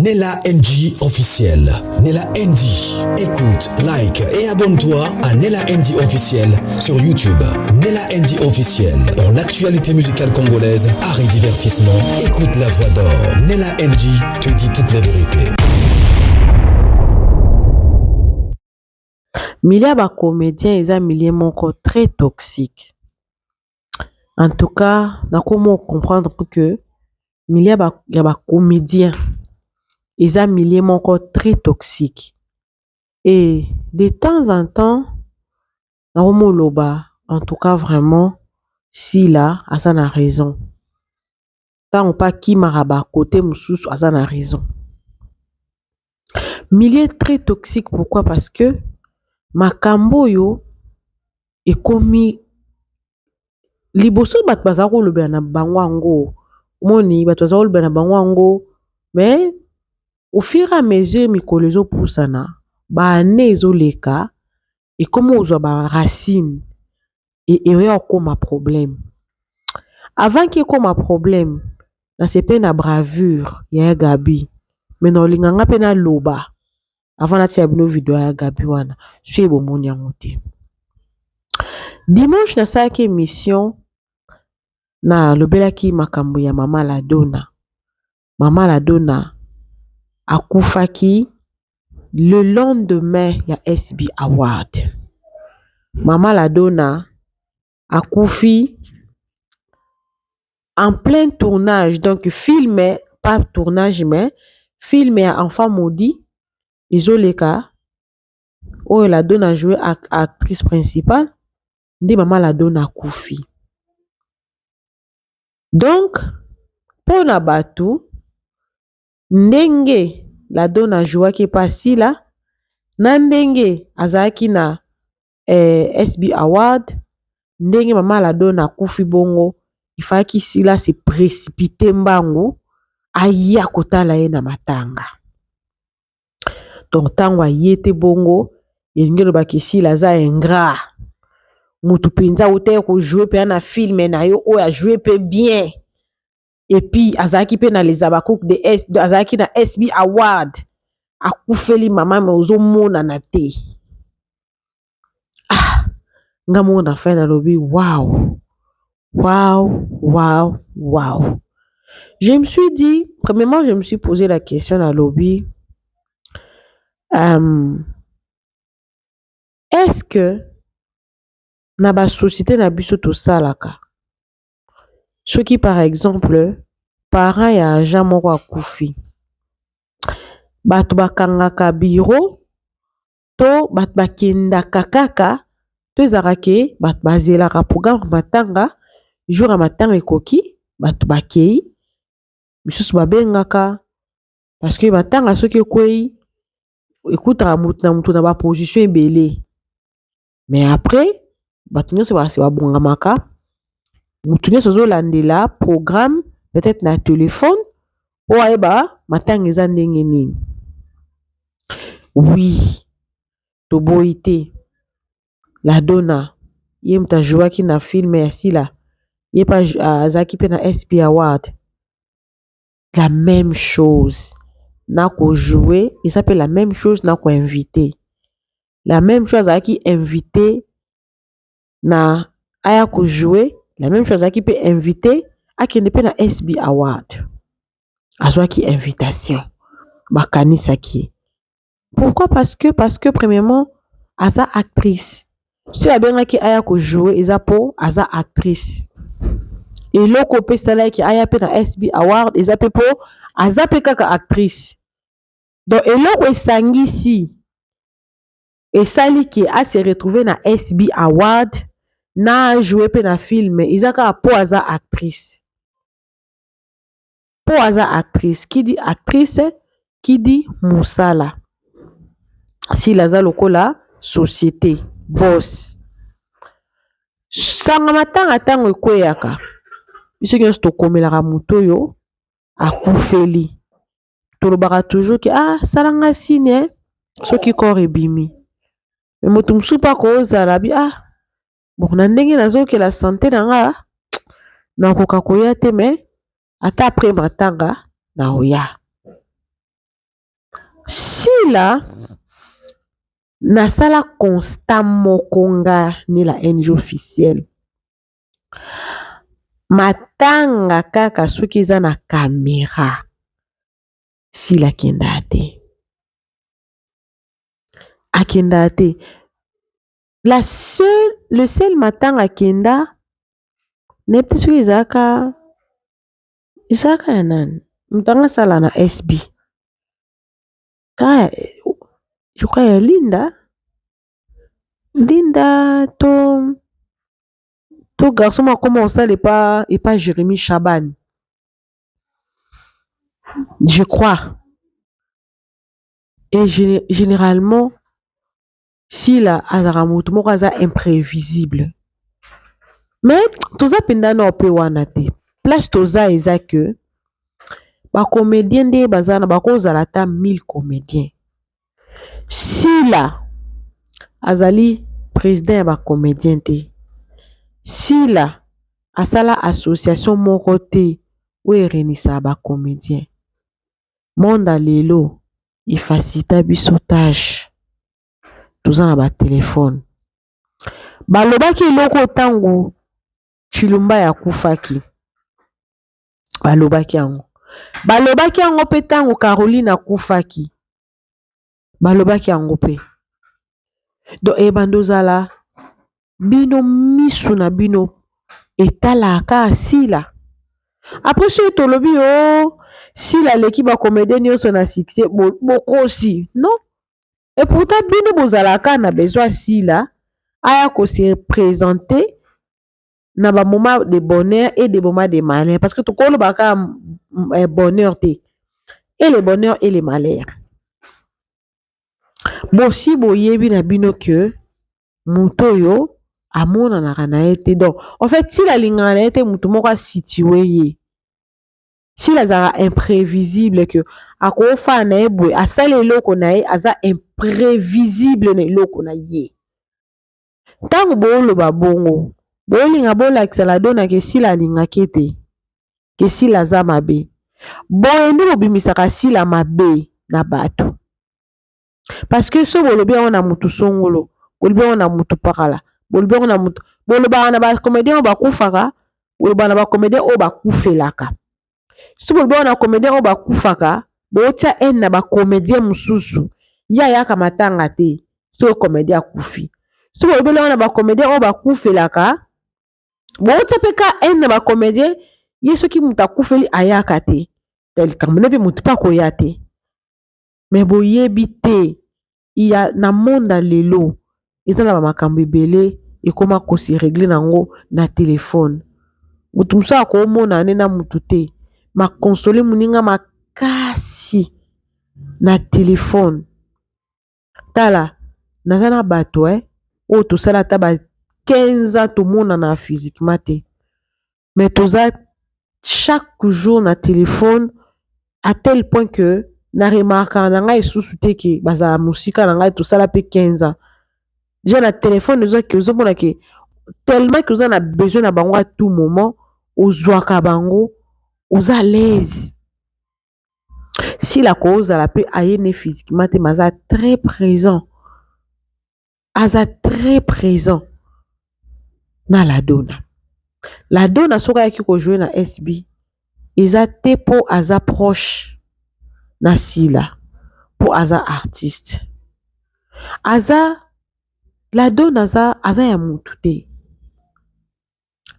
Nella NG officiel. Nella NG. Écoute, like et abonne-toi à Nella NG officiel sur YouTube. Nella NG officiel. Pour l'actualité musicale congolaise, art et divertissement, écoute la voix d'or. Nella NG te dit toute la vérité. Milieu ya ba comediens eza milieu moko très toxique. En tout cas nakomi ko comprendre que milieu ya ba comediens eza milieu moko très toxique et de temps en temps nakomi koloba en tout cas vraiment Sila aza na raison ntango mpe akimaka ba cote mosusu aza na raison. Milieu très toxique pourquoi parce que makambo oyo ekomi liboso bato baza kolobela na bango yango omoni bato baza kolobela na bango yango mais au fur et à mesure mikolo ezopusana ba annees ezoleka ekomi kozwa ba racine eya kokoma problème. Avant que ekoma problème nasepeli na bravure ya ya Gaby mais nakolinga nga mpe naloba avant natia bino video ya Gaby wana soki bomoni yango te. Dimanche nasalaki emission nalobelaki makambo ya mama Ladona. Mama Ladona akufaki le lendemain ya SB Award. Mama Ladona akufi en plein tournage donc film pas tournage mais film ya enfant maudit ezoleka oyo Ladona ajoue actrice principale nde mama Ladona akufi. Donc mpona bato ndenge Ladona ajouaki epa Sila na ndenge azalaki na SB Award ndenge mama Ladona akufi bongo ifalaki Sila se précipiter mbangu aya kotala ye na matanga. Donc ntango aye te bongo elingi elobaki Sila aza ingrat motu mpenza auta kojoue mpenza na film na yo oyo ajoue mpe bien et puis azalaki mpe na les Habacucs de S azalaki na SB Award akufeli mama mais ozomonana te. Ah nga moko na fin nalobi wow wow wow wow. Je me suis dit, premièrement je me suis posé la question nalobi est-ce que na ba société na biso tosalaka soki par exemple parent ya agent moko akufi bato bakangaka bureau to bato bakendaka kaka to ezalaka ke bato bazelaka programme matanga jour ya matanga ekoki bato bakei misusu babengaka parce que matanga soki ekwei ekutaka motu na motu na ba position ebele mais après bato nyonso basi babongamaka motu nyonso azolandela programme peut-être na telefone po ayeba matanga eza ndenge nini. Oui toboyi te Ladona ye moto ajouaki na film ya Sila ye mpe azalaki mpe na SB Award la même chose na kojoue eza mpe la même chose na koinvite la même chose azalaki invité na aya kojoue la même chose azalaki mpe invité akende mpe na SB Award azwaki invitation bakanisaki ye pourquoi parce que premièrement aza actrice soki abengaki aya kojoue eza mpo aza actrice eloko mpe esalaki aya mpe na SB Award eza mpe mpo aza mpe kaka actrice donc eloko esangisi esali ke ase retrouve na SB Award na ajoue mpe na film eza kaka mpo aza actrice mpo aza actrice qui dit actrice qui dit mosala Sila aza lokola société boss sanga matanga ntango ekweyaka biso nyonso tokomelaka motu oyo akufeli tolobaka toujours ke ah salanga signe soki corps ebimi mais moto mosusu mpe akozala bi ah bon na ndenge nazokela santé na nga nakoka koya te mais ata après matanga nakoya. Sila, nasala constat moko nga Nella NG officiel. Matanga kaka soki eza na camera, Sila akendaka te. Akendaka te. La seule, le seul matanga akenda, nayebi te soki ezalaka ezalaka ya nani, moto anga asala na SB kaka, je crois ya Linda Linda to garçon moko akoma kosala epa Jérémy Chaban, je crois. Et généralement Sila azalaka motu moko aza imprévisible, mais toza mpenza na mpe wana te. Place toza eza ke bacomédien nde baza na bakozala ata 1000 comédien. Sila azali président ya bacomédien te. Sila asala association moko te oyo erenisaka bacomédien. Monde ya lelo efacilita biso tâche, toza na batelefone. Balobaki eloko ntango Chilumba akufaki, balobaki yango. Balobaki yango mpe ntango Caroline akufaki, balobaki yango mpe. Donc ebanda ozala bino misu na bino etalaka Sila. Après soki tolobi o Sila aleki bacomédien nyonso na succès, bokosi non. Et pourtant bino bozalaka na besoin Sila aya kose présenter na bamoment de bonheur et des moments de malheur, parce que tokolobaka bonheur te, et le bonheur et le malheur. Bosi boyebi na bino ke moto oyo amonanaka na ye te. Donc en fait Sila alingaka na ye te motu moko asitue ye. Sila azalaka imprévisible, ke akofana na ye boye, asali eloko na ye, aza imprévisible na eloko na ye. Ntango booloba bongo, bolinga bolakisa La Dona ke Sila alingaki te, ke Sila aza mabe. Boye nde bobimisaka Sila mabe na bato, parce que so bolobi yango na mutu songolo, bolobi yango na mutu pakala, bolobi yango na mutu, bolobaka na bacomédien oyo bakufaka, bolobaka na bacomédien oyo bakufelaka. So bolobi yango na comédien oyo bakufaka, botia haine na bacomédien mosusu, ye ayaka matanga te soki comédien akufi. So bolobeli yango na bacomédien oyo bakufelaka, botia mpe ka haine na bacomédien, ye soki moto akufeli ayaka te, likambo nde mpe motu mpe akoya te. Me boyebi te ya na monde ya lelo eza na bamakambo ebele ekóma kose régler nango na telefone. Motu mosusu akomona nde na motu te, makonsole moninga makasi na telefone. Tala, naza na bato oyo tosala ata ba 15 ans tomonana physiquement te, mais toza chaque jour na telefone, à tel point que na remarkaka na ngai lisusu te ke bazala mosika na ngai. Tosala mpe 15 ans déjà na telefone. Ezaki ozomona ke tellement ke oza na besoin na bango à tout moment, ozwaka bango, oza à l'aise. Sila kozala mpe aye ne physiquement te, mais aza très présent, aza très présent na La Dona. La Dona soki ayaki kojouer na SB, eza te mpo aza proche na Sila, mpo aza artiste. Aza La Dona aza ya mutu te.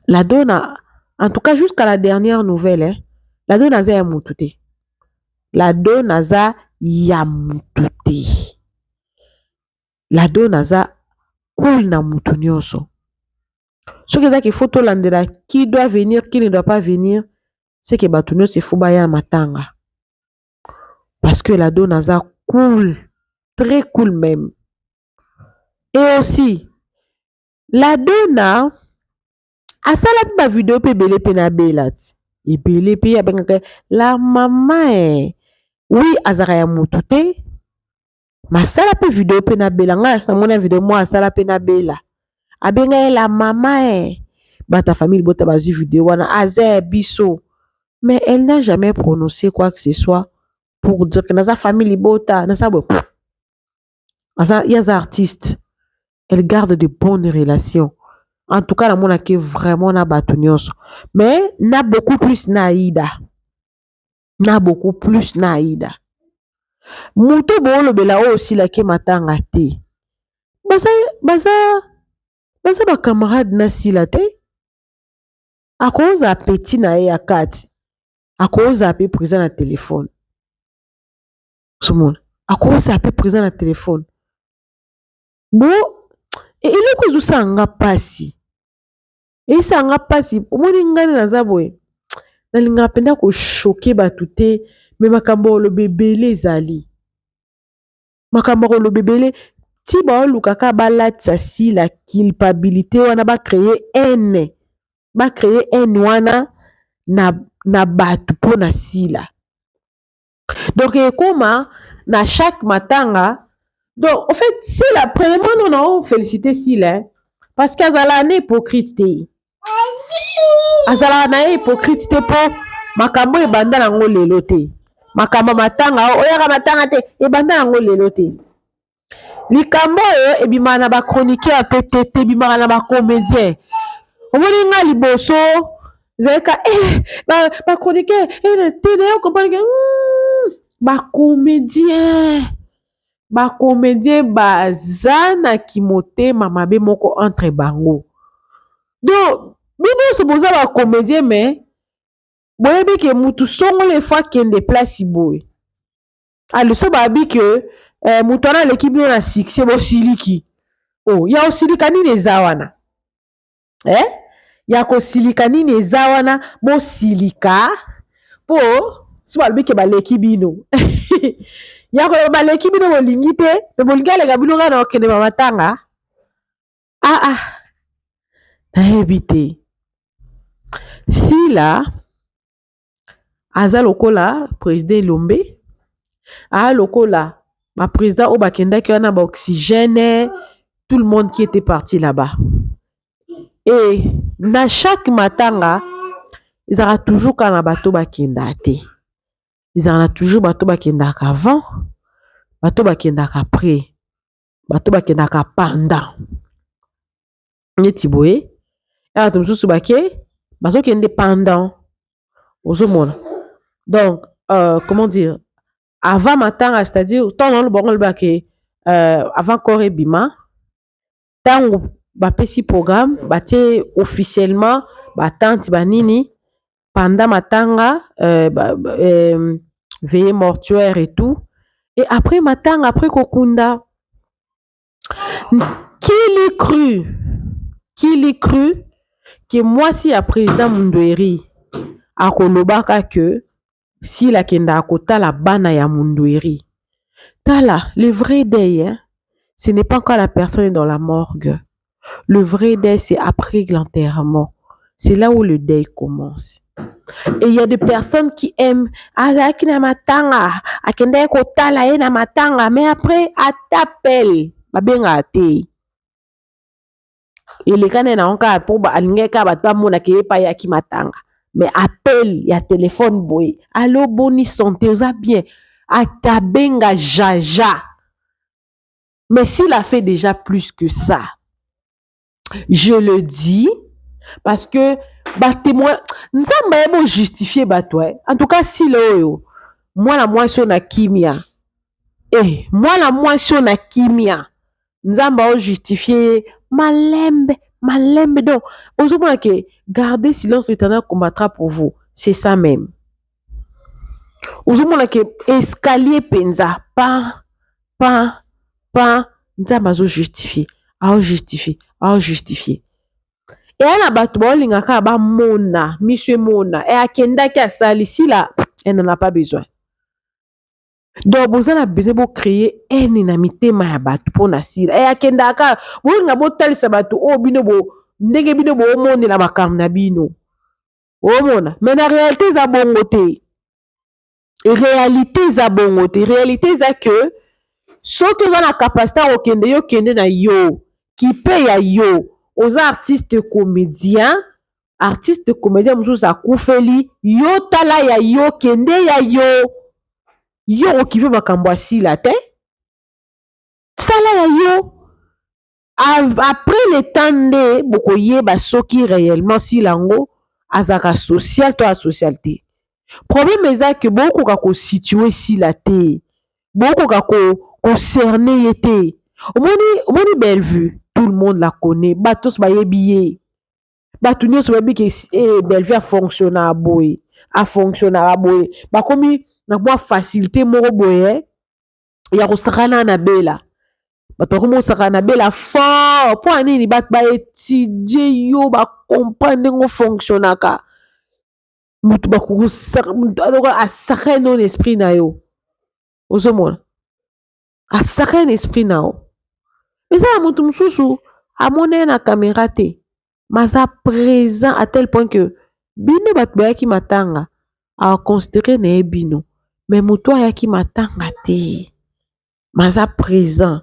La Dona, en tout cas jusqu'à la dernière nouvelle, hein, La Dona aza ya mutu te. La Dona aza ya mutu te. La Dona aza cool na mutu nyonso. Soki ezaki faut tolandela qui doit venir, qui ne doit pas venir, c'est que bato nyonso efo baya matanga, parce que La Dona aza cool, très cool même. Et aussi La Dona asala mpe bavideo mpe ebele mpe na Bela ti ebele mpe abengaka la mama. Oui, azalaka ya motu te, masala mpe video mpe na Bela. Ngai namona video moko asala mpe na Bela, abenga ye la mama. Bato ya famille libota bazwi video wana, aza ya biso, mais elle n'a jamais prononcé quoi que ce soit pour dire que naza famille libota, naza boye. Aza ye aza artiste. Elle garde de bonnes relations. En tout cas namonaki vraiment na bato nyonso. Mais na beaucoup plus na Aida. Na beaucoup plus na Aida. Moto boolobela oyo osilaki matanga te. Baza baza baza ba camarade na Sila te. Akozala petit na ye ya kati. Akozala mpe présent na telefone. Ozomona akozala mpe présent na telefone. Bo eloko ezosala nga mpasi esala nga mpasi omoni ngai naza boye nalingaka mpenza kochoquer bato te mais makambo ya koloba ebele ezali makambo ya koloba ebele ti baoluka kaka balatisa Sila culpabilité wana bacréer haine bacréer haine wana na bato mpona Sila. Donc ekoma na chaque matanga. Donc en fait Sila, premièrement non na féliciter Sila hein, parce que azalaka na hypocrite te, azalaka na ye hypocrite te, mpo makambo ebanda nango lelo te. Makambo matanga oyaka matanga te ebanda yango lelo te. Likambo oyo ebimaka na bachroniqueur te te te, ebimaka na bacomédien. Omoni nga liboso ezalaka eh, bachroniqueur eh, te nayo comprendre ke bacomédien bacomédien baza na kimotema mabe moko entre bango. Donc bino nyonso boza bacomédien, mais boyebi ke mutu songolo efo akende place boye. Ale so babi ke moto wana aleki bino na succès, bosiliki. Oh, ya osilika nini eza wana, eh? Ya kosilika nini eza wana? Bosilika mpo so balobi ke baleki bino, ya koloba baleki bino, bolingi te mpe bolingi aleka bino kaka na kokende bamatanga. Ah ah, nayebi te. Sila aza lokola président Elombe, aa lokola baprésident oyo bakendaki wana baoxygène, tout le monde qui était parti là-bas. Et na chaque matanga ezalaka toujours kaka na bato bakendaka te, ezalaka na toujours bato bakendaka avant, bato bakendaka après, bato bakendaka pendant. Neti boye ya bato mosusu bake bazokende pendant, ozomona. Donc comment dire, avant matanga, c'est-à-dire ntango naloba bango olobake avant corps ebima, ntango bapesi programme, batie officiellement batante banini pendant matanga, veillée mortuaire et tout, et après matanga, après kokunda. Qui l'eût cru, qui l'eût cru ke mwasi ya président Mundweri akolobaka ke Sila akendaka kotala bana ya Mundweri? Tala, le vrai deuil, hein, ce n'est pas quand la personne est dans la morgue. Le vrai deuil, c'est après l'enterrement. C'est là où le deuil commence. Et il y a des personnes qui aiment azalaki na matanga, akendaki kotala ye na matanga, mais après ata appel babengaka te, eleka na nango kaka mpo alingaki kaka bato bamonaka ye epai ayaki matanga. Mais appel ya telefone boye: "Allo, boni santé, oza bien?" Atabenga jaja. Mais s'il a fait déjà plus que ça, je le dis parce que batémoin Nzambe ayebi ojustifie bato. En tout cas Sila oyo mwana mwasi oyo na kimia, eh, mwana mwasi oyo na kimia, Nzambe aojustifie ye malembe malembe. Donc ozomona ke gardez silence, l'Éternel combattra pour vous, c'est ça même. Ozomona ke escalier mpenza pan pan pan, Nzambe azojustifie, aojustifie, aojustifie. Eya na bato baolinga kaka bamona miso emona e akendaki asali. Sila, elle n'en a pas besoin. Donc boza na besoin bocréer haine na mitema ya bato mpona Sila e akendaka kaka. Bolinga botalisa bato oyo bino bo ndenge bino boomonela makambo na bino omona, mais na réalité eza bongo te. Réalité eza bongo te. Réalité eza ke soki oza na capacité ya kokende, yo kende na yo kipe ya yo. Oza artiste comédien, artiste comédien mosusu akufeli yo, tala ya yo, kende ya yo, yo okipe makambo ya Sila te. Ça Sala ya yo. Après le temps nde bokoyeba soki réellement Sila yango azalaka social to asocial te. Problème eza ke bokoka kosituer Sila te, bokoka kocerner ye te. Omoni, Bellevue, tout le monde la connaît. Bato nyonso bayebi ye, bato nyonso bayebi ke Bellevue afonctionnaka boye, afonctionnaka boye. Bakomi na mwa facilité moko boye ya kosakana na Bela. Bato bakomi kosakana na Bela fort. Mpo ya nini? Bato baétudier yo, bacomprendre ndenge ofonctionnaka. Moto asakani no na esprit na yo, ozomona asakani na esprit na yo. Eza na moto mosusu amoni ye na caméra te, mais aza présent à tel point que bino bato bayaki matanga aconsidérer na ye bino. Mais moto ayaki matanga te, mais aza présent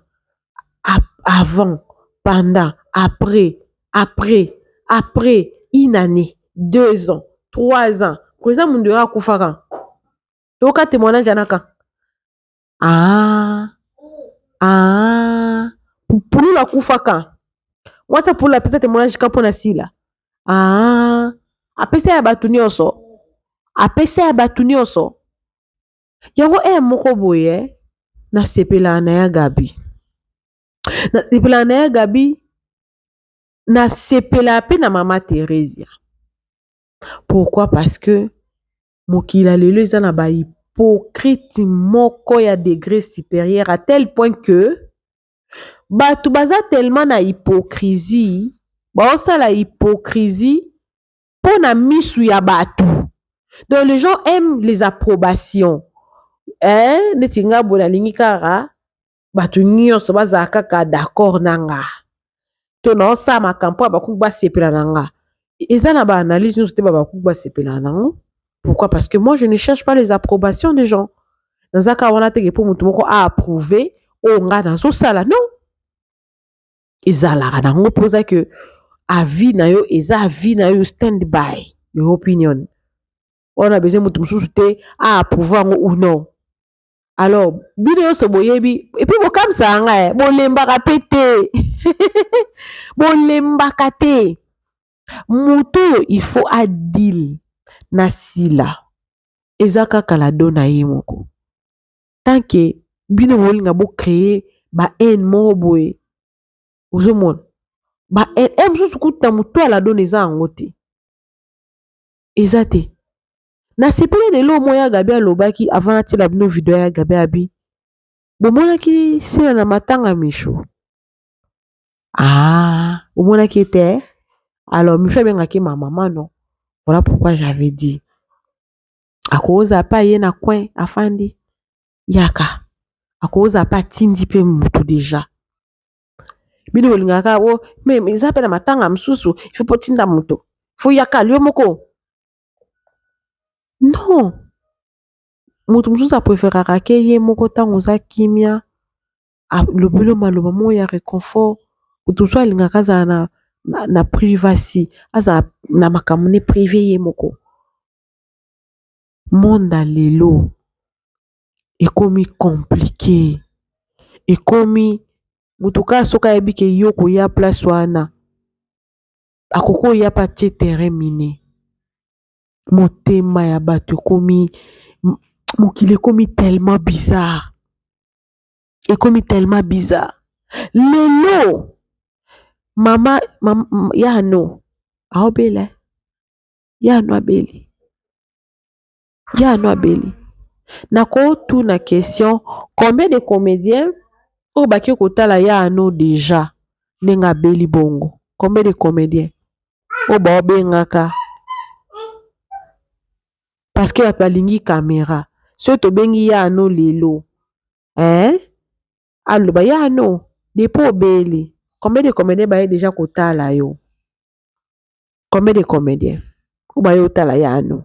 avant, pendant, après, après, après une année, 2 ans, 3 ans. Président mundu oyo akufaka, toyoka témoignage anaka. Ah ah, Pululu akufaka, mwasi Pululu apesa témoignage ka mpona Sila. Ah, apesa ya bato nyonso, apesa ya bato nyonso yango. E moko boye nasepelaka na ya Gabi, nasepelaka na ya Gabi, nasepelaka mpe na mama Theresia. Pourquoi? Parce que mokili ya lelo eza na bahypocrite moko ya degré supérieur, à tel point que bato baza tellement na hypocrisie, baosala hypocrisie mpo na misu ya bato. Donc les gens aiment les approbations, hein? Neti nga boye, nalingi kaka bato nyonso bazala kaka d'accord na nga to naosala makambo mpo bakoki basepela na nga. Eza na baanalyse nyonso te babakoki basepela nango. Pourquoi? Parce que moi, je ne cherche pas les approbations des gens. Naza kaka wana teke mpo moto moko aapprouver oyo nga nazosala. Non, ezalaka nango mpoza ke avis na yo eza avis na yo, stand by your opinion wana, besoin moto mosusu te aapprouver yango ou non. Alors bino nyonso boyebi, et puis bokamisaka ngai, bolembaka mpe te, bolembaka te. Moto oyo il faut adeal na Sila eza kaka la do na ye moko. Tant que bino bolinga bocréer bahaine moko boye, ozomona bahaine e mosusu kutu na motu ya Ladona eza yango te, eza te. Nasepeli na eloko moko ya Gabi alobaki avant natiela bino video ya Gabi. Abi bomonaki Sila na matanga Misho. Ah, omonaki ete alors Misho abengaki ma mama. Non, voilà pourquoi j'avais dit akozala mpe aye na coin, afandi yaka, akozala mpe atindi mpe motu déjà. Bino bolingaka kaka o mais eza mpe na matanga mosusu, il faut mpo tinda moto, faut yaka yo moko. Non, moto mosusu apréféraka ke ye moko ntango oza kimia, alobeli maloba moko ya réconfort. Moto mosusu alingaka azala na privacy, azala na makambo ne privé ye moko. Monde ya lelo ekomi compliqué, ekomi moto kaka soki ayebi ke yo koya place wana, akoki oya mpe atie terrain miné. Motema ya bato ekomi, mokili ekomi tellement bizarre, ekomi tellement bizarre. Lelo mama yano aobela, yano abeli, yano abeli. Nakotuna question: combien de comédiens oyo bake kotala yano déjà ndenge abeli bongo? Combien de comédiens oyo baobengaka? Parce que bato balingi caméra. Soki tobengi yano lelo, hein, aloba yano depuis obeli, combien de comédiens baye déjà kotala yo? Combien de comédiens oyo baye kotala yano?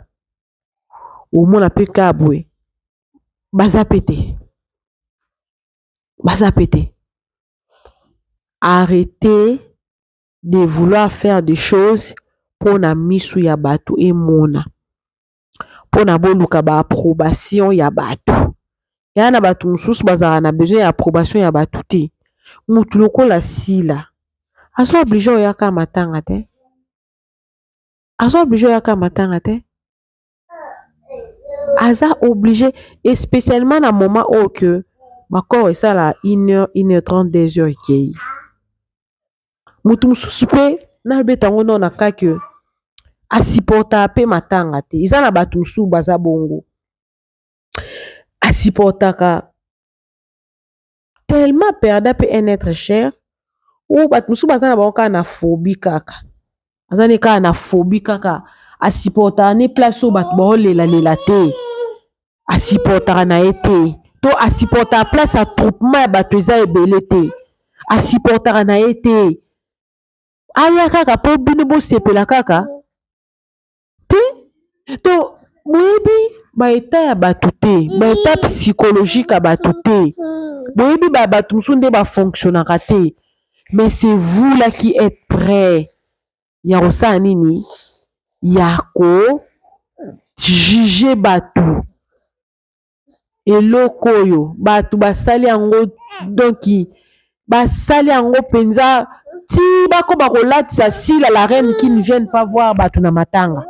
Omona mpe kaka boye baza pe te, baza pe te. Arrêtez de vouloir faire des choses mpona misu ya bato emona, mpona boluka baapprobation ya bato. Eya na bato mosusu bazalaka na besoin ya approbation ya bato te. Mutu lokola Sila aza oblige oyaka matanga te, aza oblige oyaka matanga te, aza oblige et spécialement na moment oyo que bacorps esala 1 heure, 1 heure 30, 2 heures ekei. Mutu mosusu mpe nabeta yango nao na ka que asupportaka mpe matanga te. Eza na bato mosusu baza bongo, asupportaka tellement perda mpe un être cher, oyo bato mosusu baza na bango kaka na phobie, kaka aza ne kaka na phobie, kaka asupportaka ne place oyo bato baolelalela te, asupportaka na ye te, to asupportaka place ya troupement ya bato eza ebele te, asupportaka na ye te. Aya kaka mpo bino bosepela kaka te. To boyebi baétat ya bato te, baétat psychologique ya bato te, boyebi bato mosusu nde bafonctionnaka te. Mais c'est vous là qui êtes prêt ya kosala nini, ya kojuger bato. Eloko oyo bato basali yango, donc basali yango mpenza ti bakoba kolatisa Sila la reine qui ne vienne pas voir bato na matanga.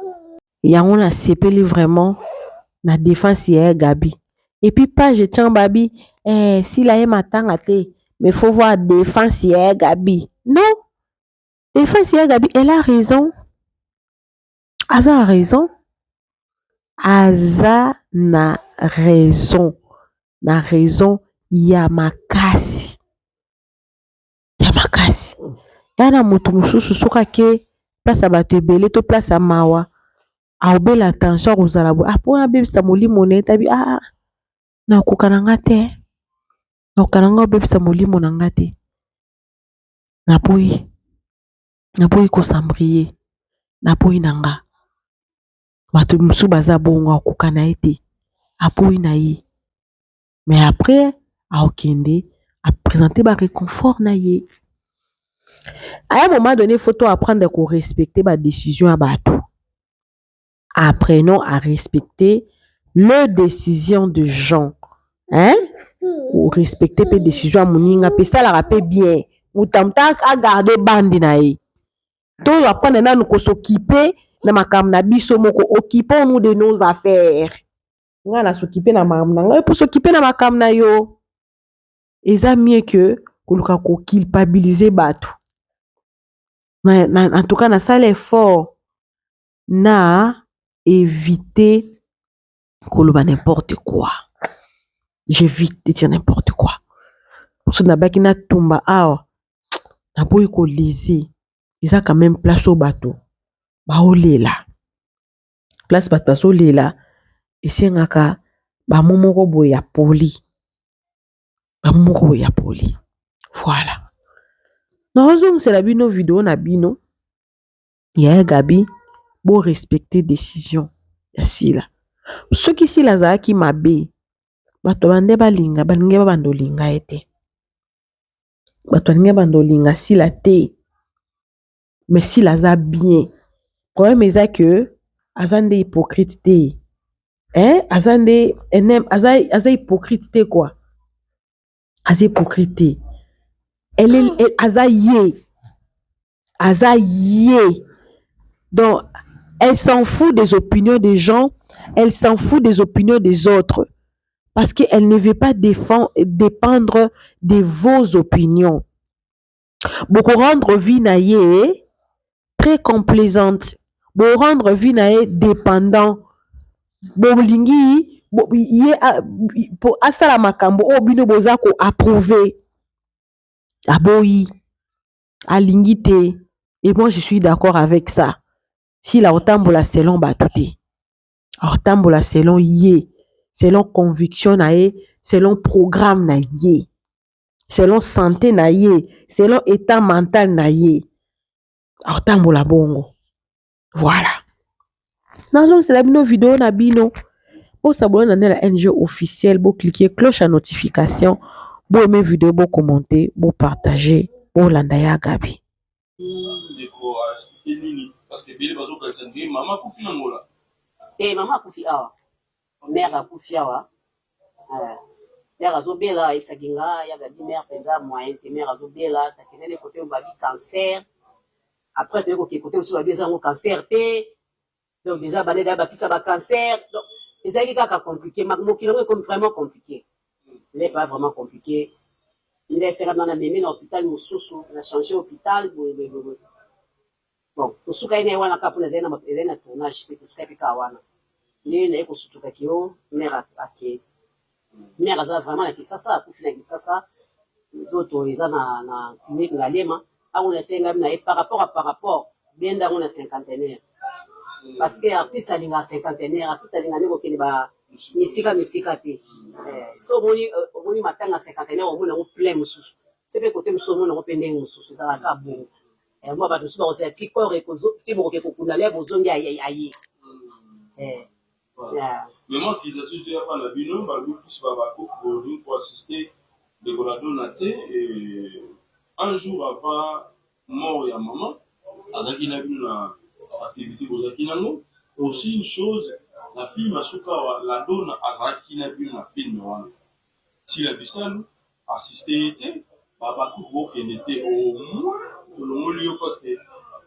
Yango nasepeli vraiment na défense ya Gabi. Et puis page tian babi eh, Sila ye matanga te, mais faut voir défense ya Gabi. Non, défense ya Gabi, elle a raison, aza raison, aza na raison, na raison ya makasi, ya makasi. Ya na moto mosusu, soki ake place ya bato ebele to place ya mawa, aobela tension, akozala boye mpo abebisa molimo na ye. Tabi ah, nakoka na nga te, nakoka na nga obebisa molimo na nga te, naboyi, naboyi kosambrie, naboyi na nga. Bato mosusu baza bongo, akoka na ye te, aboyi na ye. Mais après aokende aprésenter baréconfort na ye. À un moment donné, faut to apprendre korespecter badécision ya bato. Apprenons à respecter les décisions de gens, hein, korespecter mpe décision ya moninga mpe esalaka mpe bien. Moto amutu agarde bandi na ye. To apprendre nanu kos'occuper na makambo na biso moko. Occupons-nous de nos affaires. Ngai nas'occuper na makambo na ngai, mpo s'occuper na makambo na yo eza mieux que koluka koculpabiliser bato. En tout cas, nasala effort na éviter koloba n'importe quoi. J'évite de dire n'importe quoi. So nabaki natumba awa, naboyi kolese. Eza quand même place oyo bato baolela, place bato bazolela, esengaka bamo moko boye ya poli, bamo moko boye ya poli. Voilà, nazozongisela bino video na bino ya Gabi. Borespecter décision ya Sila. Soki Sila azalaki mabe, bato bande balinga, balingi babanda olinga ye te, bato balingi babanda olinga Sila te. Mais Sila aza bien. Problème eza que aza nde hypocrite te, hein? Aza nde aza hypocrite te quoi, aza hypocrite te. Elle, aza ye, aza ye. Donc elle s'en fout des opinions des gens, elle s'en fout des opinions des autres, parce qu'elle ne veut pas dépendre de vos opinions. Rendre vie na ye très complaisante, rendre vie na ye dépendant, bolingi ye po asala makambo oyo bino boza koapprouver. Aboyi, alingi te. Et moi, je suis d'accord avec ça. Sila otambola selon bato te, aotambola selon ye, selon conviction na ye, selon programme na ye, selon santé na ye, selon état mental na ye, aotambola bongo. Voilà, nazongisela bino video na bino. Bos'abonner na Nela NG officiel, bocliquer cloche ya notification, boaimer video, bocommenter, bopartager, bolanda ya Gabi. Ndeko expliquer nini? Parce que ebele bazokanisa ndenge mama akufi na Ngola. Te, mama akufi awa, mare akufi awa. Mère azobela, ayebisaki nga ya Gaby mère penza moyen te, mère azobela, takendele kote oyo babi cancer. Après toye kokende kote mosusu babi eza yango cancer te. Donc déjà bande da bakisa ba cancer. Donc ezalaki kaka compliqué, mokili yango ekomi vraiment compliqué. N'est pas vraiment compliqué. Nde esengami na memi na hôpital mosusu, na changer hôpital boye boye boye. Bon, tosukaki na ye wana kaka mpona ezali na tournage mpe tosukaki mpe kaka wana. Nde naye kosutuka ke o mère ake. Mère aza vraiment na Kisasa, akufi na Kisasa. Nzoto eza na clinique Ngaliema. Awa nasengami na ye par rapport à par rapport benda yango na cinquantenaire. Parce que artiste alingaka cinquantenaire, artiste alingaka nde kokende ba misika misika te. So omoni omoni matanga cinquantenaire omoni yango plein mosusu. Se pe kote mosusu omoni yango pe ndenge mosusu ezalaka kaka bongo. Mwa bato mosusu bakozela ti corps ekozo ti bokoke kokunda le bozongi aye aye. Voilà. Mais moi accusation ezoya pa na bino balobi plus ba bakoko bolingi ko assister ndeko la dona te et un jour avant mort ya maman azalaki na bino na activité bozalaki nango aussi une chose na film ya suka awa la dona azalaki na bino na film wana Sila Bisalu assiste ye te ba bakuk bokende te au moins tolongoli yo parce que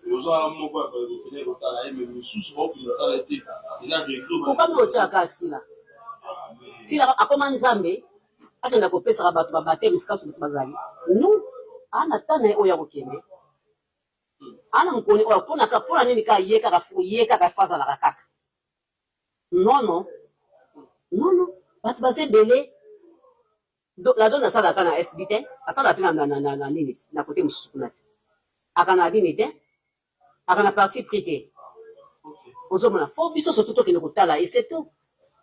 oza moko ya bato kokende kotala ye mais misusu bakokende kotala ye te eza regret. Pourquoi bino botiaka Sila? Sila akoma nzambe akenda kopesaka bato ba baptême esika bato bazali. Non, ana temps na ye oyo akokende. Ana mokoni oyo mpona mpona nini kaka ye kaka ye kaka fa azalaka kaka. Non non. Non non. Bato baza ebele. La dona asalaka na SB te, asalaka mpe na nini na kote mosusu kuna te. Aka na nini te, aka na parti pris te. Ozomona fo biso surtout tokende kotala et c'est tout.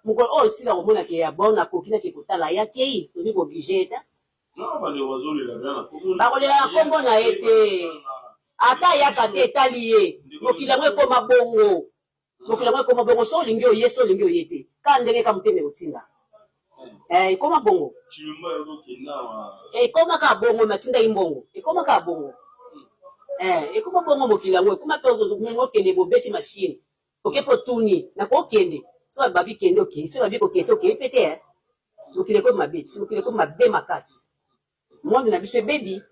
Mokolo oyo esila komona ke ya bon akoki nake kotala ya kei tokoki kooblige ye te. Bakolela na nkombo na ye te, ata ayaka te etali ye. Mokili yango ekoma bongo. Mokili yango ekoma bongo, soki olingi oye, soki olingi oye te. Kaka ndenge kaka motema ekotinda. Eh, ekoma bongo. Ekoma kaka bongo, mais atindaki mbongo. Ekoma kaka bongo. Eh, ekoma bongo mokili yango. Ekoma pe okende bobeti machine. Oke po tuni, nakokende. Soki babi kende okei, soki babi kokende te okei pe te. Eh. Mokili ekomi mabe, mokili ekomi mabe makasi. Monde na biso ebebi.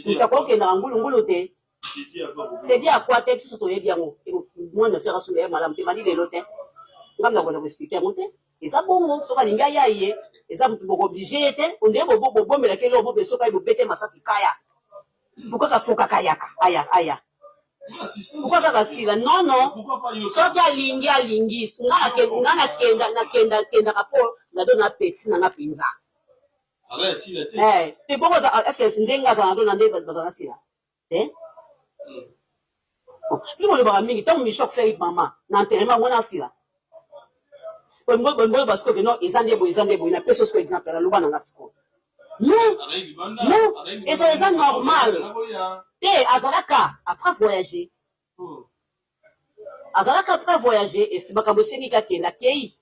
Moto akokendaka ngulu ngulu te. C'est bien à quoi te biso toyebi yango. Monde na biso akasolo ya malamu te mali lelo te. Ngambi nakona ko expliquer yango te. Eza bongo soki alingi aya ye eza moto boko oblige ye te ondire bobombelaki eloko bobe soki aye bobeti ye masasi kaya. Pourquoi kaka faut kaka ayaka aya aya. Pourquoi kaka sila non non soki alingi alingi nga nakenda nakenda kendaka po na do na petit na nga penza. Eh, te bongo est-ce que ndenge azala na nde bazala na sila te? Bino bolobaka mingi ntango Micho akufeli mama na enterrement mwana asila. Bolingo basiko ke non eza nde boye eza nde boye napesi yo sikoyo exemple naloba na nga sikoyo. Non, non, eza eza normal. Te azalaka après voyager. Azalaka après voyager esi makambo esengi kakende akei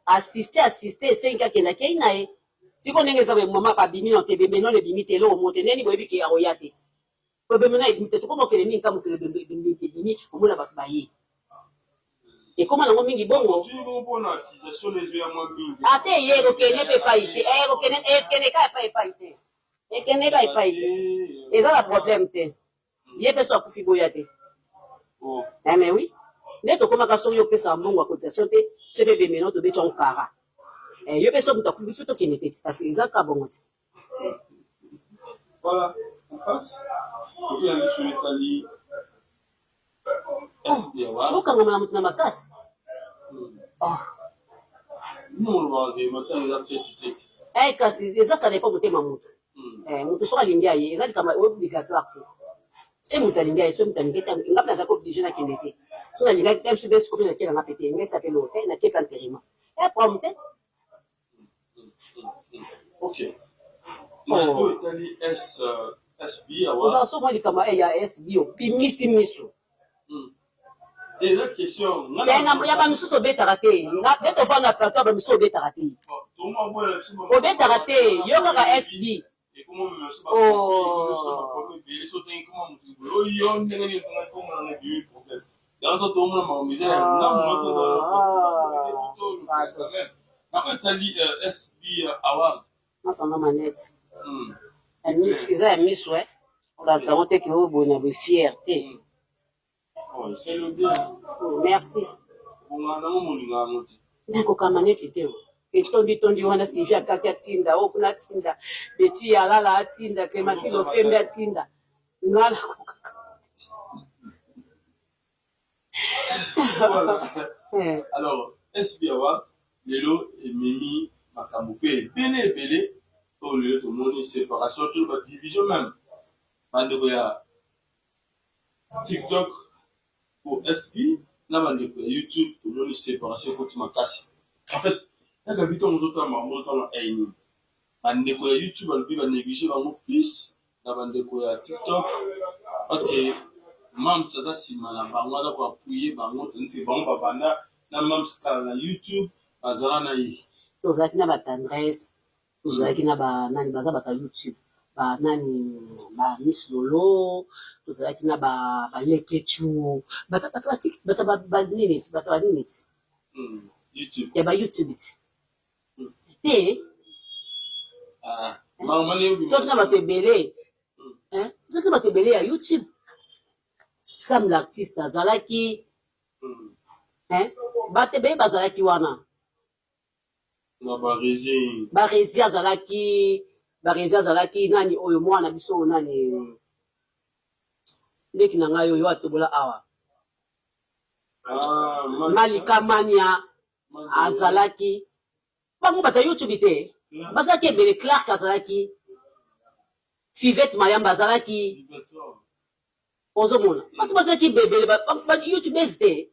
assiste assiste esengi kakende akei na ye siko ndenge eza boye mama abimi na te ebembe nano ebimi te eloko moko te ndeni boyebi ke akoya te po ebembe na ebimi te tokoma okende nini ka mokili ebembe ebimi omona bato baye ekoma nango mingi bongo ata eye ekokende mpe epai te ekokende ekende ka epai epai te ekende ka epai te eza na problème te Ye pe so akufi boya te. Oh. Eh mais oui. Nde tokomaka soki yo opesaka mbongo ya cotisation te, soki pe ebembe na yo tobeti yango kara. Eh, yo pe soki moto akufi biso tokende te, parce que eza kaka bongo te. Voilà, on passe. Toki na biso etali Okangama na moto na makasi. Oh. Bino molobaka ke matanga eza feti te. Eh, kasi eza ça dépend motema moto. Eh, moto soki alingi aye eza likambo obligatoire te. Soki moto alingi aye, soki moto alingi te, nga mpe nazalaki oblige nakende te. Soki nalingaki mpe biso mpe sikoyo nakenda nga mpe te, nga esa mpe eloko te, nake mpe enterrement. Eh, problème te. Ok. Na oyo etali S SB awa. Ozala soki mwa likambo ya SB obimisi miso. Eza question. Ya ba misusu obetaka te. Nde tovanda na plateau ya ba misusu obetaka te. Obetaka te. Yo kaka SB. Na oyo etali SB Award. Nakanga manette. Eza ya miso eh. Olakisa yango te ke oyo boye na boye fier te. Oh, esali bien. Oh, merci. Obongana nango molinga yango te. Nakoka maneti te. Etondi tondi wana Sylvie akaki atinda, oyo kuna atinda, Betty alala atinda, Clémentine Ofembe atinda. Nga nakokaka. Voilà. Alors, SB Award lelo ememi makambo mpe ebele ebele oyo lelo tomoni séparation to ba division même bandeko ya TikTok po SB na bandeko ya YouTube tomoni séparation ekoti makasi. En fait, kaka bi ntango ozotala makambo ozotala na nini bandeko ya YouTube balobi ba néglige bango plus na bandeko ya TikTok parce que Mams aza nsima na bango, aza ko appuyer bango, tandis que bango babanda na Mams kala na YouTube bazala na ye. Tozalaki na ba tendresse, tozalaki na ba nani baza bato ya YouTube, ba nani ba Miss Lolo, tozalaki na ba ba Leketchou, bato bato ba tik bato ba ba nini ti bato ba nini ti YouTube. Ya ba YouTube ti. Te. Ah, mama ne Tozalaki na bato ebele. Hein? Tozalaki na bato ebele ya YouTube. Sam l'artiste azalaki. Hein? Bato ebele bazalaki wana. Na Barezi. Barezi azalaki, Barezi azalaki nani oyo mwana biso oyo nani leki na ngai oyo atobola awa. Ah, Malika Mania azalaki. Bango bato ya YouTube te. Bazalaki ebele. Clark azalaki. Fivette Mayamba azalaki. Ozomona. Bato bazalaki ebele ba YouTubers te.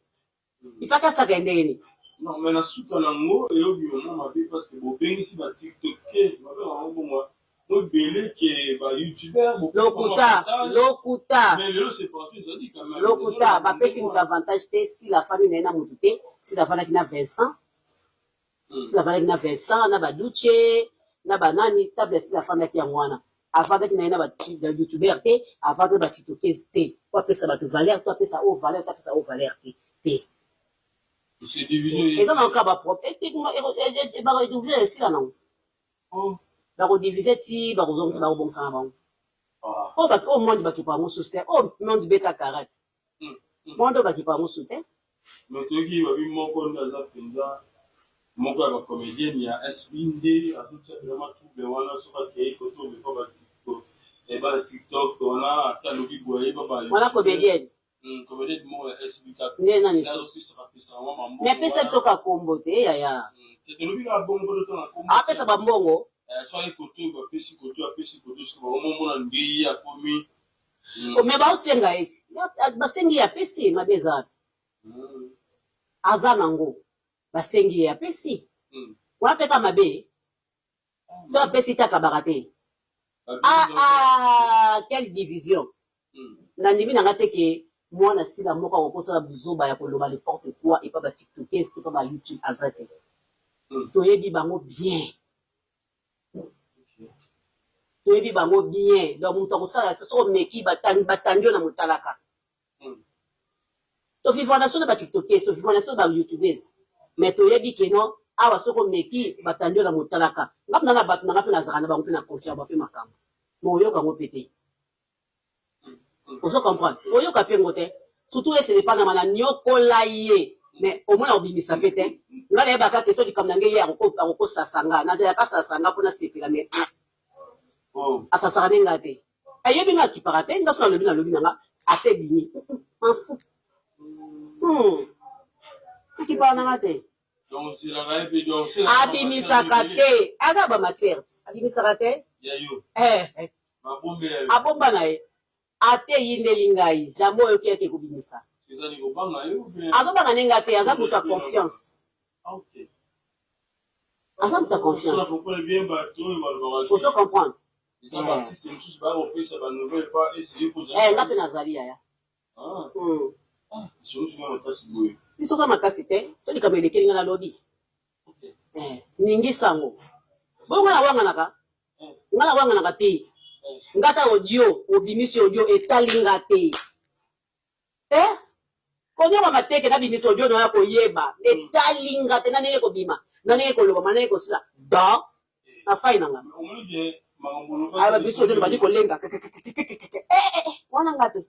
Ifaki asaka ndenge nini? Non, mais na suka nango eyobima mwa mabe parce que bobengisi ba tiktokers babengaka bango bongo mo ebele ke ba youtubeurs Lokuta, lokuta. Mais lelo séparation ezali quand même. Lokuta, bapesi moto avantage te. Sila afandi na ye na motu te. Sila afandaki na Vincent. Sila afandaki na Vincent, na Baduche, na banani. Table ya Sila afandaki yango wana. Afandaki na ye na ba youtubeur te, afandaki na ba tiktokers te. Po apesa bato valeur, to apesa oyo valeur, to apesa oyo valeur te. Te. Eza na kaka ba problème. Bako esila nango. Bako diviser ti bakozongisa, bakobongisa na bango. Oyo bato oyo monde bakipa yango susu te. Oyo monde beta karate. Monde oyo bakipa yango susu te. Mais toyoki babi moko nde aza mpenza moko ya bacomédienne ya SB nde azotia vraiment trouble wana soki akei koto omepa bana TikTok wana ata alobi boye ayeba ba Wana comédienne. Comédienne moko ya SB kaka. Nde nani susu? Azopesaka pesaka mwa bambongo. Mais apesa biso kaka kombo te, yaya. Te, tolobi kaka bongo mpo totanga kombo. Apesa bambongo. Soki koto bapesi koto, apesi koto, soki bango mona nde ye akomi. Mais baosenga ye, basengi ye, apesi. Mabe eza wapi? Aza nango, basengi ye, apesi. Wana mpe ka mabe so apesi te, akabaka te. Ah ah, quelle division! Nandimi nanga te ke mwana Sila moko akokosala buzoba ya koloba n'importe quoi epa ba tiktokers to pa ba YouTube. Aza te. Toyebi bango bien, toyebi bango bien. Donc moto akosala soki omeki, batandi yo na motalaka. Tovivre na biso na batiktokers, tovivre na biso na bayoutubers, mais toyebi ke non, awa soki omeki, batandi yo na motalaka. Nga mpena na bato nanga mpe nazalaka na bango mpe na confiance ba mpe makambo ma oyoka yango mpe te. Ozo comprendre? Oyoka mpe ngo te, surtout esele panama na nyokola ye, mais omona obimisa mpe te. Nga nayebaka te so likambo na nge ye akokosasa nga, nazalaka sasa nga mpona sepela, mais asasaka nde nga te. Ayebi nga akipaka te. Nga so nalobi, nalobi na nga ate ebimi mafu, akipaka na nga te, abimisaka te. Aza bamatière te, abimisaka te. Abomba na ye ate eyindeli ngai, jamai oyoki yake kobimisa. Azobanga nde nga te, aza moto ya confiance, aza moto ya confiance. Ozo comprendre? Nga mpe nazali yaya. Biso oza makasi te. So likambo elekeli nga, nalobi ningisango bongo. Nga nawanganaka, nga nawanganaka te. Nga ta audio obimisi, audio etali nga te. Konyokama teke nabimisi audio na ya koyeba etali nga te. Na ndenge kobima Na ndenge kolobama na ndenge kosila da na fai na nga. Aya biso nde tobandi kolenga kekekekekeke eh, eh, eh, wana nga te.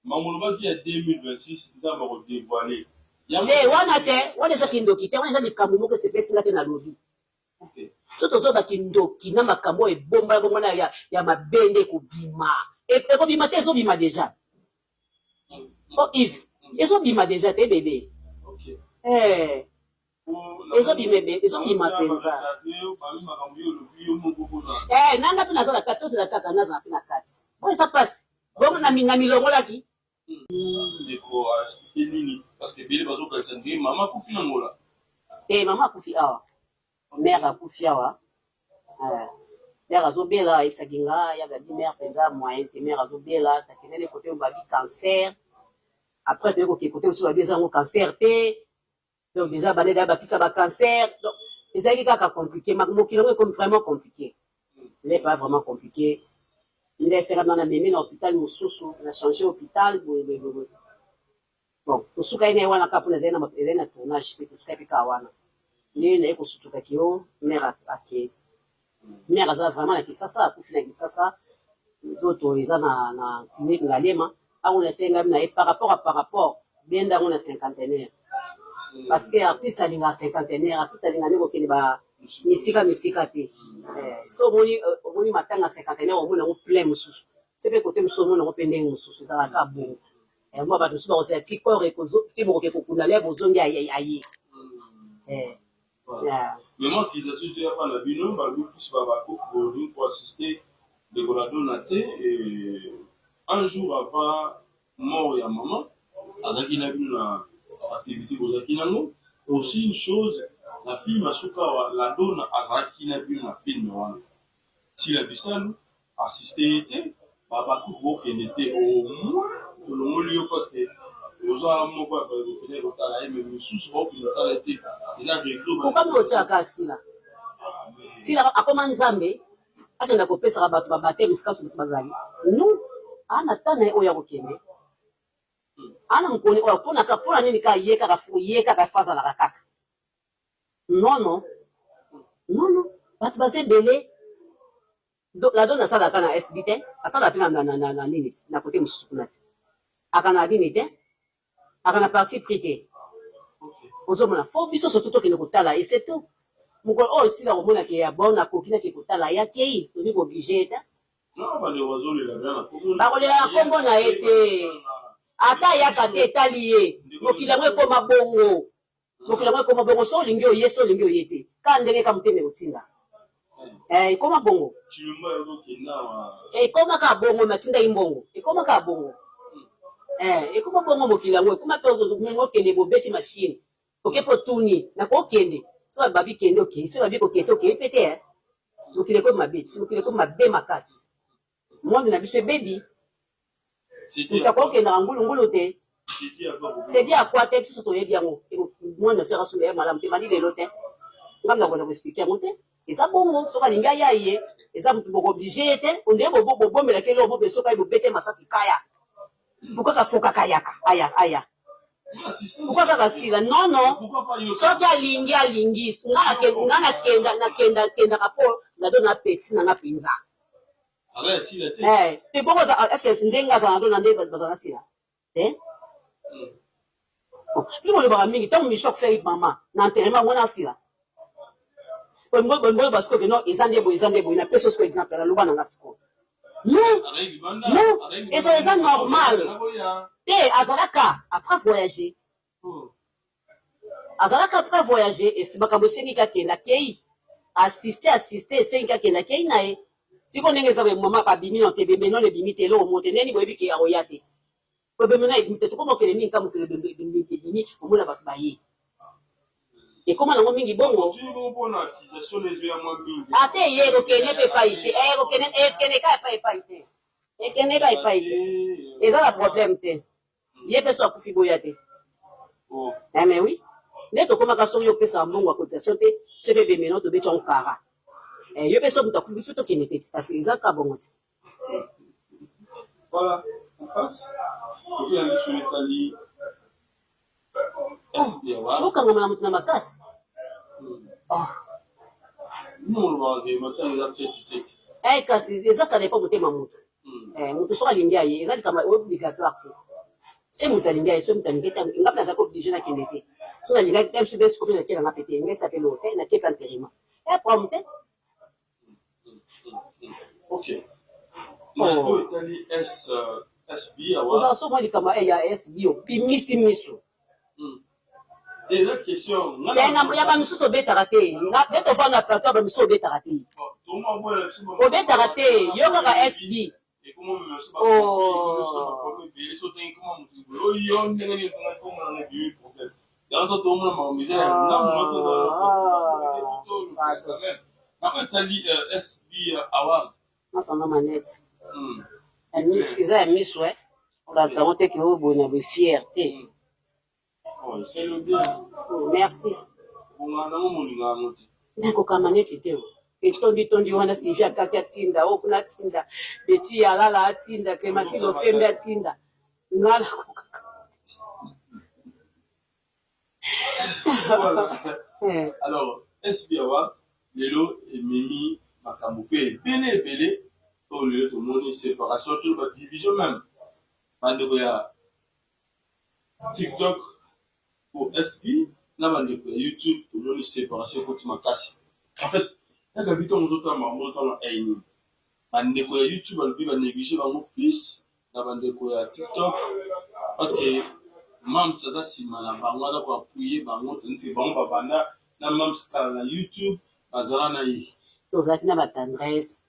Makambo olobaki ya 2026 nzambe ako devoiler. Te wana te, wana eza kindoki te, wana eza likambo moko esepesi nga te nalobi. Okay. So tozoba kindoki na makambo oyo ebombana bombana ya, ya mabe nde ekobima. Ekobima te, ezobima deja. Oh Yves, ezobima deja te bebe. Okay. Eh. Ezobima ebe, ezobima penza. Eh, nanga pe naza na kati, tozela kaka nazala pe na kati. Oyo eza pasi. Bongo na na milongolaki. Ndeko a expliquer nini? Parce que ebele bazokanisa ndenge mama akufi na Angola. Te, mama akufi awa. Mère akufi awa. Eh, mère azobela, ayebisaki nga ya Gaby mère penza moyen te, mère azobela, takendele kote oyo babi cancer. Après toye kokende kote mosusu babi eza yango cancer te. Donc déjà bande da bakisa ba cancer. Donc ezalaki kaka compliqué. Mokili yango ekomi vraiment compliqué. N'est pas vraiment compliqué. Nde esengami na memi na hôpital mosusu, na changer hôpital boye boye boye. Bon, tosukaki na ye wana kaka mpona ezali na ezali na tournage mpe tosukaki mpe kaka wana. Nde naye kosutuka ke o mère ake. Mère aza vraiment na Kisasa, akufi na Kisasa. Nzoto eza na na clinique Ngaliema. Awa nasengami na ye par rapport à par rapport benda yango na cinquantenaire. Parce que artiste alingaka cinquantenaire, artiste alingaka nde kokende ba misika misika te. Eh, so omoni omoni matanga cinquantenaire omoni yango plein mosusu. Se pe kote mosusu omoni yango pe ndenge mosusu ezalaka kaka bongo. Eh, mwa bato mosusu bakozela ti corps ekozo ti bokoke kokunda le bozongi aye aye. Eh. Voilà. Mais moi accusation ezoya pa na bino balobi plus ba ba bolingi ko assister ndeko la dona te et un jour avant mort ya maman azalaki na bino na activité bozalaki nango aussi une chose na film ya suka awa la dona azalaki na bino na film wana Sila Bisalu assiste ye te ba Habacuc bokende te au moins tolongoli yo parce que oza moko ya bato okende kotala ye mais misusu bakokende kotala ye te eza regret. Pourquoi bino botiaka Sila? Sila akoma nzambe akenda kopesaka bato ba baptême esika bato bazali. Non, ana temps na ye oyo akokende. Ana mokoni oyo pona ka pona nini ka ye kaka ye kaka fa azalaka kaka. Non non. Non non, bato baza ebele. La dona asalaka na SB te, asalaka pe na na na na nini na kote mosusu kuna te. Aka na nini te, aka na parti pris te. Ozomona faut biso surtout tokende kotala et c'est tout. Mokolo oyo esila komona ke ya bon akoki nake kotala ye akei, tokoki ko obliger ye te. Bakolela na kombo na ye te. Ata ayaka te etali ye. Mokili yango ekoma bongo. Mokili yango ekoma bongo soki olingi oye soki olingi oye te kaka ndenge kaka motema ekotinda eh, ekoma bongo ekoma kaka bongo natindaki mbongo ekoma kaka bongo eh, ekoma bongo mokili yango ekoma mpe okende bobeti machine oke mpo otuni nakokende soki babi kende okei soki babi kokende okei mpe te eh. Mokili ekomi mabe ti mokili ekomi mabe makasi monde na biso ebebi moto akokendaka ngulu ngulu te c'est bien akwa te biso toyebi yango monde na biso akasumba ya malamu te mali lelo te ngai nakona koexplike yango te eza bongo soki alingi aya ye eza moto bokoblige ye te ondeye bobombelaki eloko bobe soki aye bobeti ye masasi kaya pourquoi kafokaka ayaka aya aya pourquoi kaka sila non non soki alingi alingi nga nakenda nakenda kendaka po nado na petit na nga mpenza eh, te bongo est ce que ndenge azala nado na nde bazala na sila te bino bolobaka mingi ntango micho akufeli mama na enterrement mwana asila bolingo basikoyo ke non eza nde boye eza nde boye napesi yo sikoyo exemple naloba na nga sikoyo non non eza eza normal te azalaka après voyager azalaka après voyager esi makambo esengi kakende akei assiste assiste esengi kakende akei na ye sikoyo ndenge eza boye mama abimi na te ebembe nano ebimi te eloko moko te ndeni boyebi ke akoya te Po ebembe na ebimi te tokoma okende mingi ka mokili ebembe ebimi omona bato baye ekoma nango mingi bongo ata eye ekokende mpe epai te eh, ekokende ekende ka epai epai te ekende ka epai te eza na problème te ye mpe so akufi boya te oh. eh, mais oui nde tokomaka soki opesaka mbongo ya cotisation te soki ebembe no tobeti yango kara eh, yo mpe soki moto akufi biso tokende te parce eza ka bongo te Voilà, on passe. Koki na biso etali okangama na moto na makasi. Oh. Bino bolobaka ke matanga eza feti te. Eh, kasi eza ça dépend motema moto. Eh, moto soki alingi aye eza likambo obligatoire te. Soki moto alingi aye, soki moto alingi te, nga mpe nazalaki oblige nakende te. Soki nalingaki mpe biso mpe sikoyo nakende nga mpe te, nga esa mpe eloko te, nake mpe enterrement. Eh, problème te. Ok. Na oyo etali S SB awa. Ozala soki mwa likambo ya SB obimisi miso. Eza question. Ya ba misusu obetaka te. Nde tofanda na plateau ya ba misusu obetaka te. Obetaka te, yo kaka SB. Nasanga manette. Eza ya miso eh. Olakisa yango te ke oyo boye na boye fier te. Merci. Nakoka maneti te. Etondi tondi wana Sylvie akaki atinda, oyo kuna atinda, Betty alala atinda, Clementine Ofembe atinda. Nga nakokaka. Voilà. Alors, SB Award, lelo ememi makambo mpe ebele ebele oyo lelo tomoni séparation to ba division même bandeko ya TikTok po SB na ba ndeko ya YouTube tomoni separation ekoti makasi. En fait ya Gaby tango ozo tala makambo ozo tala na haine nini? Ba ndeko ya YouTube balobi ba negliger bango plus na ba ndeko ya TikTok parce que Mam's aza sima na bango aza ko appuyer bango tandis que bango ba banda na Mam's kala na YouTube bazala na ye. Tozalaki na ba tendresse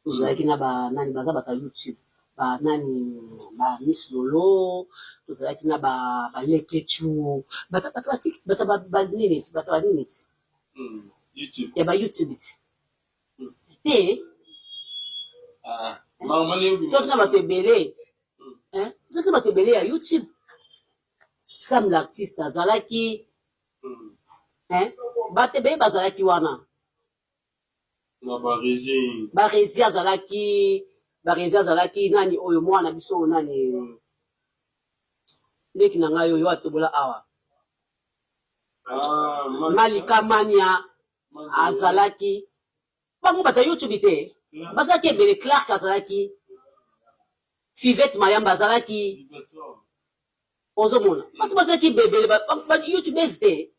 Tozalaki na ba nani baza bato ya YouTube ba nani ba Miss Lolo, tozalaki na ba ba Leketchou, bato bato ba tik bato ba ba nini ti bato ba nini ti YouTube ya ba YouTube ti te ah mama ne tozalaki na bato ebele hein tozalaki na bato ebele ya YouTube. Sam l'artiste azalaki hein bato ebele bazalaki wana. Na Barezi. Barezi azalaki Barezi azalaki nani oyo mwana biso oyo nani leki na ngai oyo atobola awa Ah, Malika Mania azalaki bango bato ya YouTube te bazalaki ebele Clark azalaki Fivette Mayamba azalaki ozomona bato bazalaki bebele ba youtubes te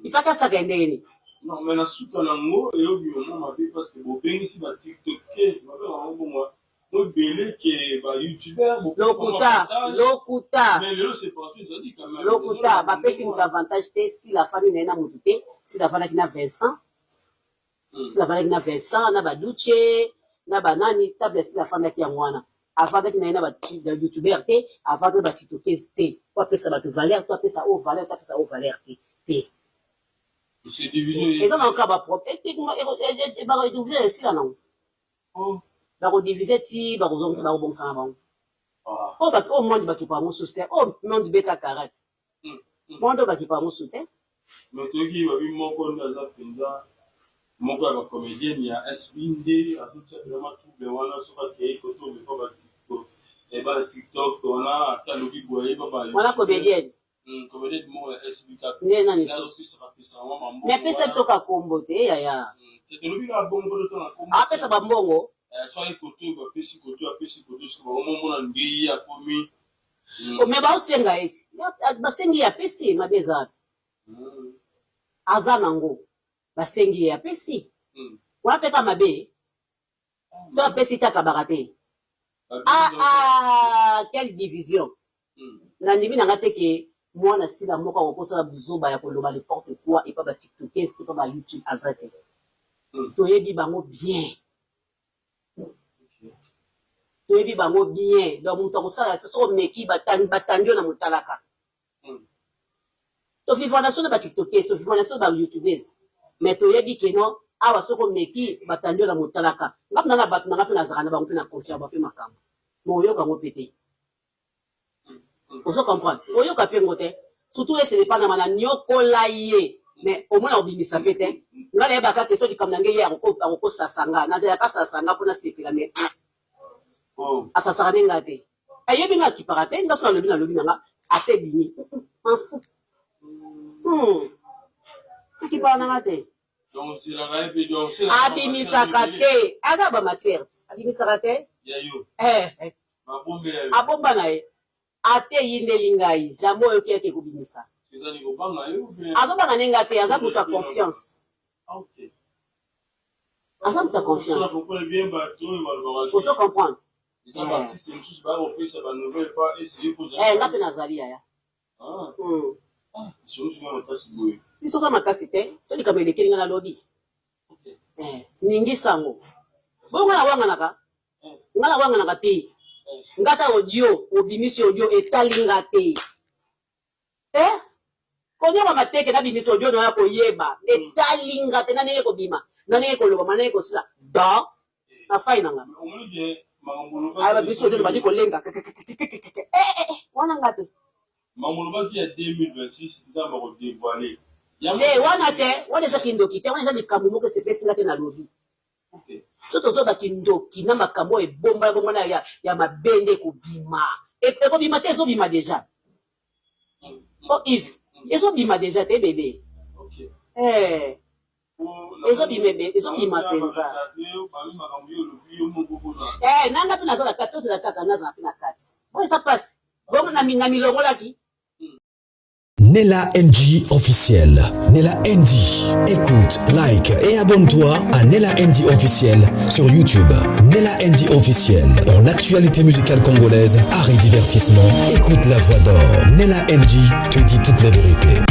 Ifaki asaka ye ndenge nini? Non mais na suka na ngo eyo bima mwa mabe parce que bo bengisi ba tiktokeuses ba bengaka bango bongo mo ebele que ba youtubeurs bo pesi bango Lokuta, avantage lokuta. mais lelo separation ezali quand même Lokuta, ba pesi mutu avantage te, Sila afandi na ye na mutu te, Sila afandaki na Vincent, Sila afandaki na Vincent, na ba Dutshe, na ba nani, table ya Sila afandaki yango wana. Afandaki na ye na ba youtubeurs te, afandaki na ba tiktokeuses te, po apesa batu valeur to apesa oyo valeur to apesa oyo valeur te. Te. Eza na kaka ba problème bako ouvrir esila nango. Bako diviser ti bakozongisa bakobongisa na bango. Oyo bato oyo monde bakipa yango susu te, oyo monde beta karate. Monde oyo bakipa yango susu te. Mais toyoki babi moko nde aza penza moko ya ba comedienne ya SB nde azotia penza mwa trouble wana soki akei kote oyo epa ba tiktok eh, bana tiktok wana ata alobi boye ayeba ba Wana comedienne. Comedienne moko ya SB kaka Nde nani nde susu? azopesaka pesaka mwa ba Mais mbongo apesa wana biso kaka kombo te yaya. Te tolobi kaka bongo po totanga kombo te. Apesa ba mbongo. Eh, soki kote oyo bapesi kote oyo apesi kote oyo sikoyo bango momona nde ye akomi Oh, mais baosenga ye si. Basengi ye apesi mabe eza wapi? Aza nango. Basengi ye apesi. Wana pe kaka mabe. So apesi te akabaka te. Ah ah quelle division. Nandimi na nga te ke mwana sila moko akoki kosala buzoba ya koloba n'importe quoi epa ba tiktokeuses to epa ba youtube aza te. Toyebi bango bien. Toyebi bango bien donc mutu akosala te soki omeki batandi yo na motalaka. To vivre na biso na ba tiktokeuses, to vivre na biso na ba youtubeuses mais toyebi que non awa soki omeki batandi yo na motalaka. Nga mpe na batu na nga mpe nazalaka na bango mpe na confiaka bango mpe makambo mais oyoka yango mpe te. Ozo comprendre? Oyoka pe ngo te. Surtout ye ce n'est pas normal na niokola ye mais au moins akobimisa pe te. Nga nayebaka ke soki likambo na nge ye akoko akoko sasa nga. Nazelaka asasa nga po nasepela mais asasaka nde nga te. Ayebi nga akipaka te, nga soki nalobi nalobi na nga ata ebimi. M'en fous. Akipaka na nga te. Abimisaka te, aza ba matière te, abimisaka te. Eh, eh. Abomba na ye ate eyindeli ngai jamai oyoki yake kobimisa. Azobanga nde nga te, aza moto ya confiance, aza moto ya confiance, ozo comprendre? Eh, nga mpe nazali yaya. Biso oza makasi te, so likambo elekeli nga nalobi. Eh, ningisango bongo nga nawanganaka, nga nawanganaka te. Nga ta audio obimisi, audio etali nga te. Eh, konyokama teke nabimisi audio na ya koyeba etali nga te, na ndenge kobima, na ndenge kolobama, na ndenge kosila da na fai na nga. Aya biso audio bandi kolenga wana, nga te. Mamolobaki ya 2026 Nzambe akodévoiler. Te, wana te, wana eza kindoki te, wana eza likambo moko esepesi nga te, nalobi. So tozoba kindoki na makambo oyo ebombana bombana ya mabe nde ekobima. Ekobima te, ezobima déjà. O Yves, ezobima déjà te, bebe. Eh, ezobima, ezobima mpenza. Eh, nanga mpe naza na kati, tozela kaka nazala mpe na kati. Oyo eza mpasi bongo na milongolaki. Nella NG officiel. Nella NG. Écoute, like et abonne-toi à Nella NG officiel sur YouTube. Nella NG officiel. Pour l'actualité musicale congolaise, art et divertissement, écoute la voix d'or. Nella NG te dit toute la vérité.